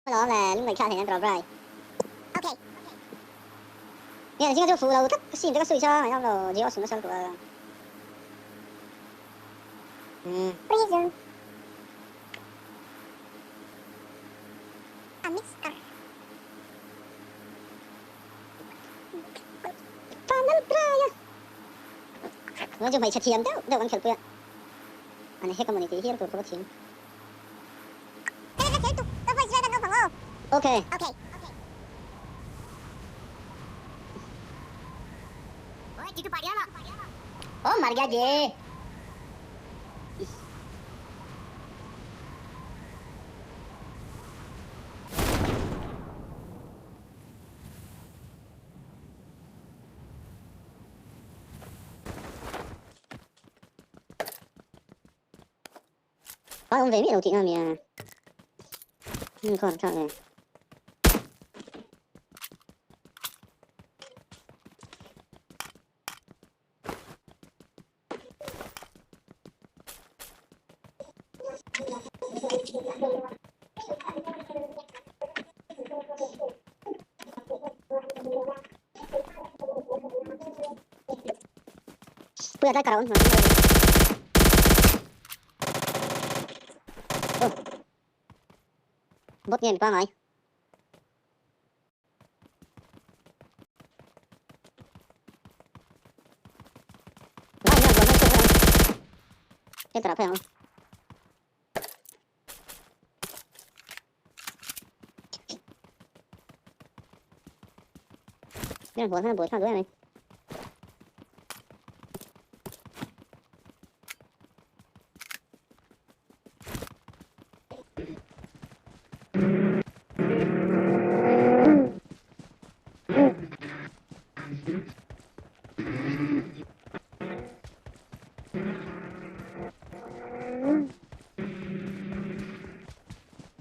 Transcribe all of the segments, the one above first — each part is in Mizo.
Lawm le, lung ngaihthla thei nan Brai. Ok. Nge zinga chu fu lo tak ka sim te ka switch a, ngaihnawm lo Jio sum nasa lutuk a. Umm. Prison. A mixer. Panel Brai a. Tuna chu hmeichhe thiam deuh deuh kan khelhpui a. An hek a mawni tih hial tur khawp a thiam. Ok. ओ मर गया जी। Có ông về miệng đầu chị ngon mì. Ừ, còn chọn này. Bây giờ ta cào Bot nghe mình qua rồi. Cái tao phải không? Cái này buồn thằng đuổi này.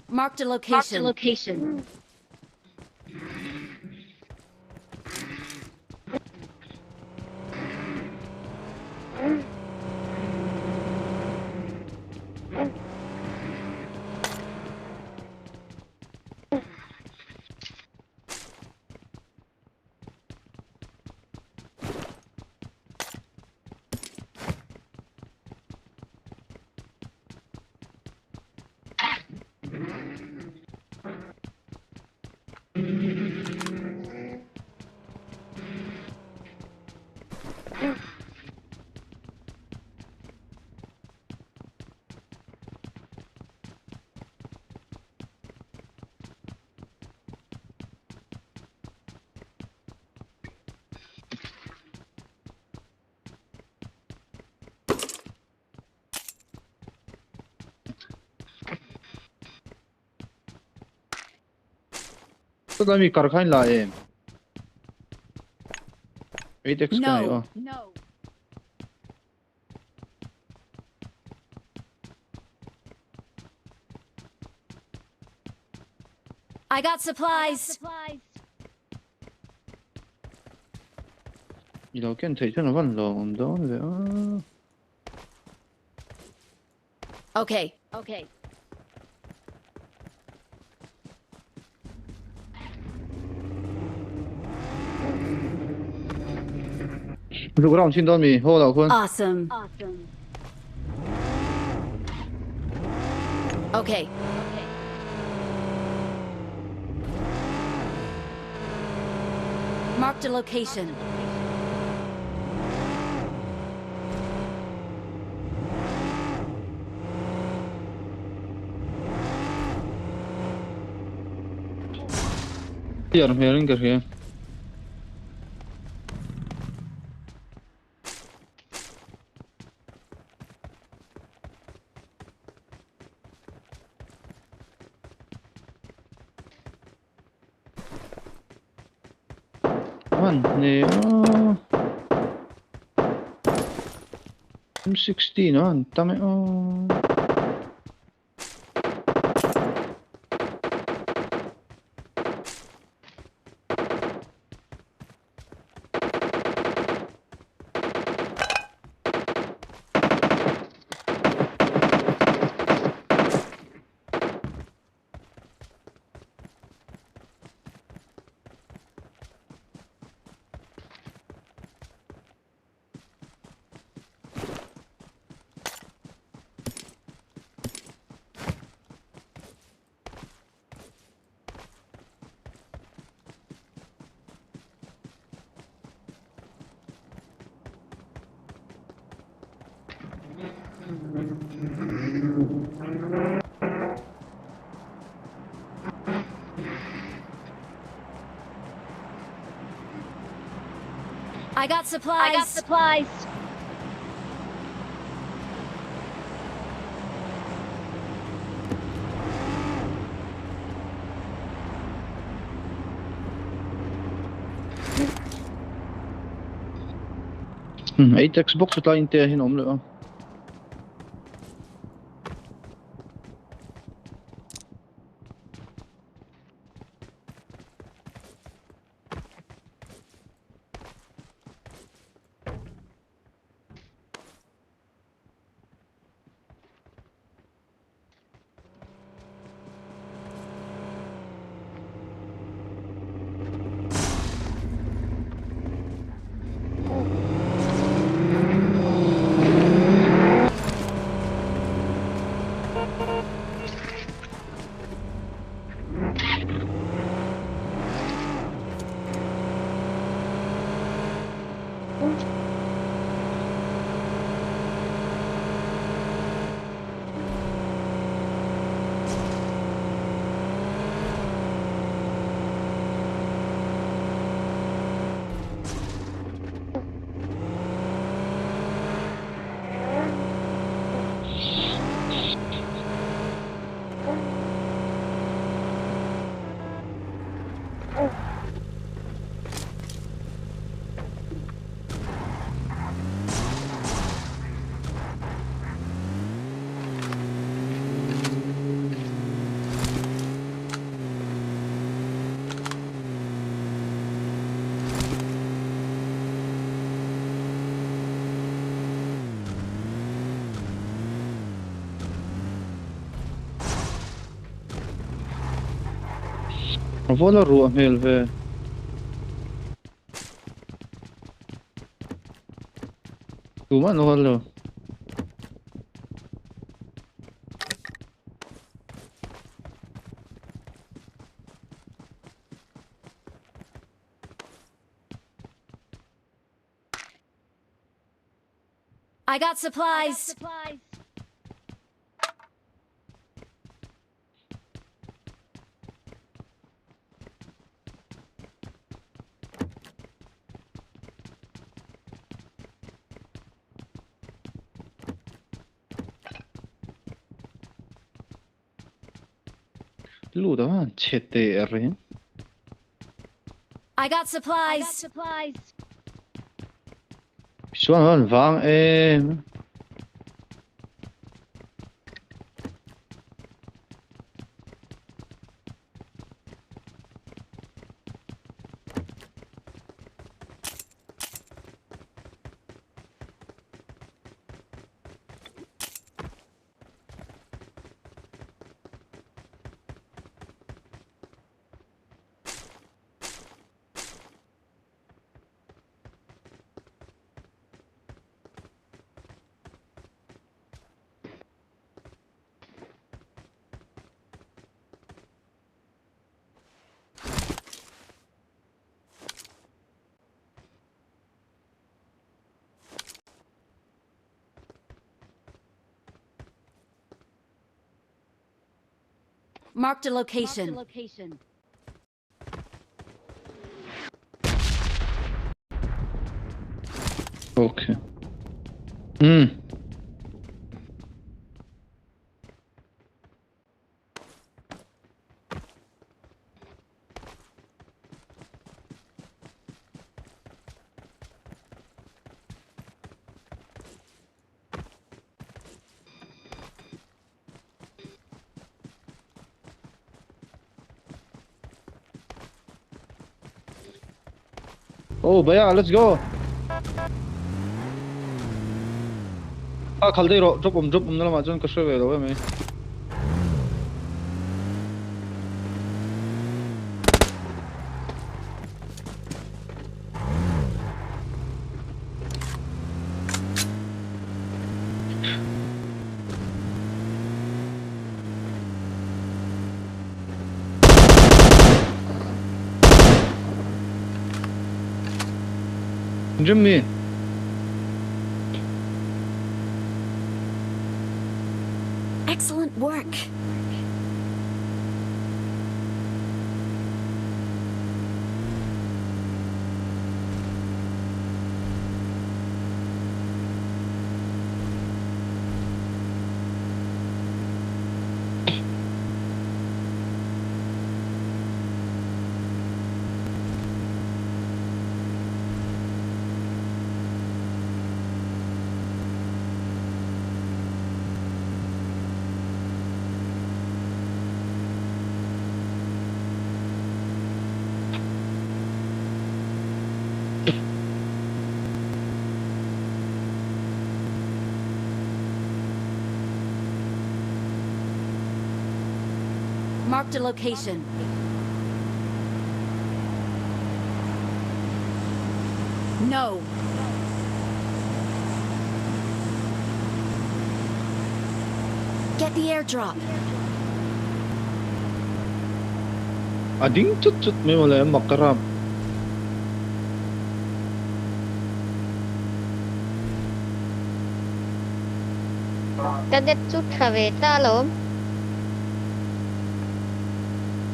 Marked a location. location. Tôi mi kar khain la em. 8x ka nei No. aw. No. I got supplies. I lo ken thei chuan a van lo awm dawn ve a. Okay. Okay. Ruk round chin dawn mi ho lo khuan. Awesome. Okay. Marked a location. Clear hmel in ka hria. Man ne a. M16 an tam e aw. I got supplies. 8x box tlai in te hin awm leh a. A vola ruah hmel ve. Tumah an hual lo. I got supplies. Lut a van chhe teh reng. I got supplies. Chuan a van vang em. Marked a location. Okay. Hmm. Oh, baya, let's go. A khal dei rawh, drop awm drop awm na lamah chuan ka hre ve lo em mai. Jimmy. Excellent work. Marked a location. No. Get the airdrop. A ding chut chut mai mawle a mak ka rap. Ka net chu tha ve ta alawm.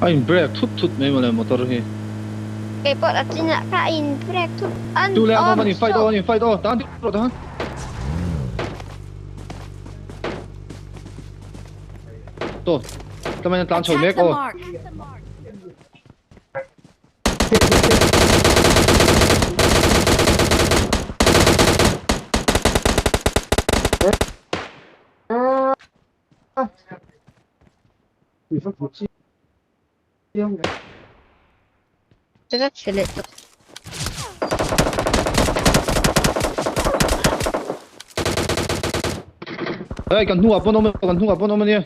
A in break thut thut mai mawle motor hi. Kei pawh a chinah kha a in break thut an Tu le an awm awm an in fight aw an in fight aw tan rawh tan. To tlamain an tlan chho Attack mek the aw. mark. Hei kan hnungah pawn awm kan hnungah pawn awm ania.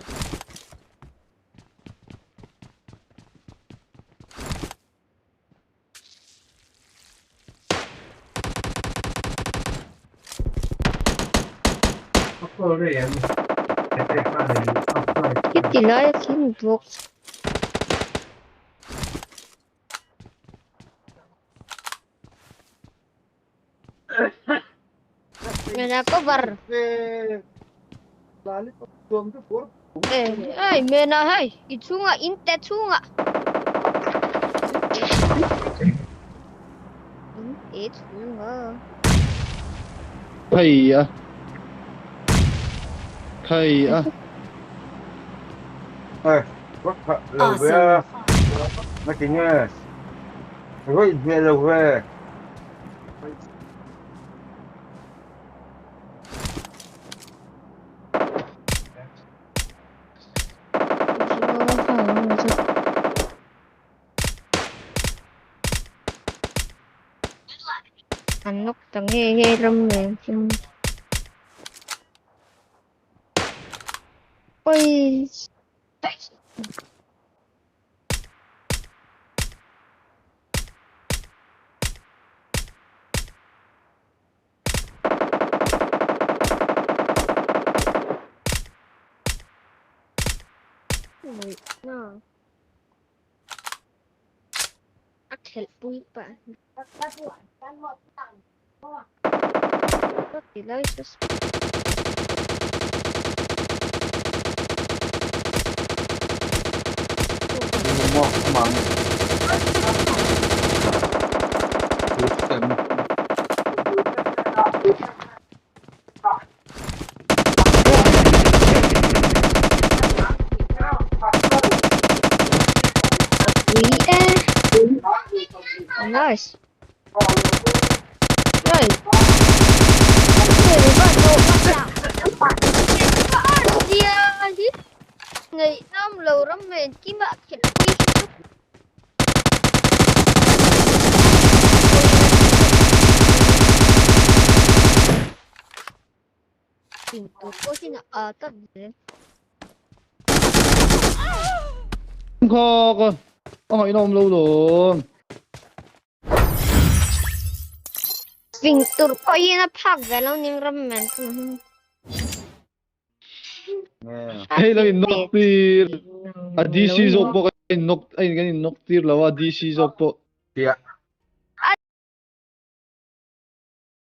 Heti lai a thleng bawk. Mena cover. Hey, mena hei, i chhunga in te chhunga. In te chhunga. Khai a. Khai a. Hey, lo ve a. Na ti nge. Roi hmel lo ve. An nawk ta nge nge ram nen chuan. Oi. A khelh pui pah ti lai chu Pui e. Nice. Hey. Ngày năm lâu lắm mình kim bạc thiệt quy. Kha ka a ngaihnawm lo dawn. Fing tur pawhin a phak ve lo ning ram men chu. Hei lo in knock tir a DC zawk pawh ka in knock a in kan in knock tir lo a DC zawk pawh. Tia.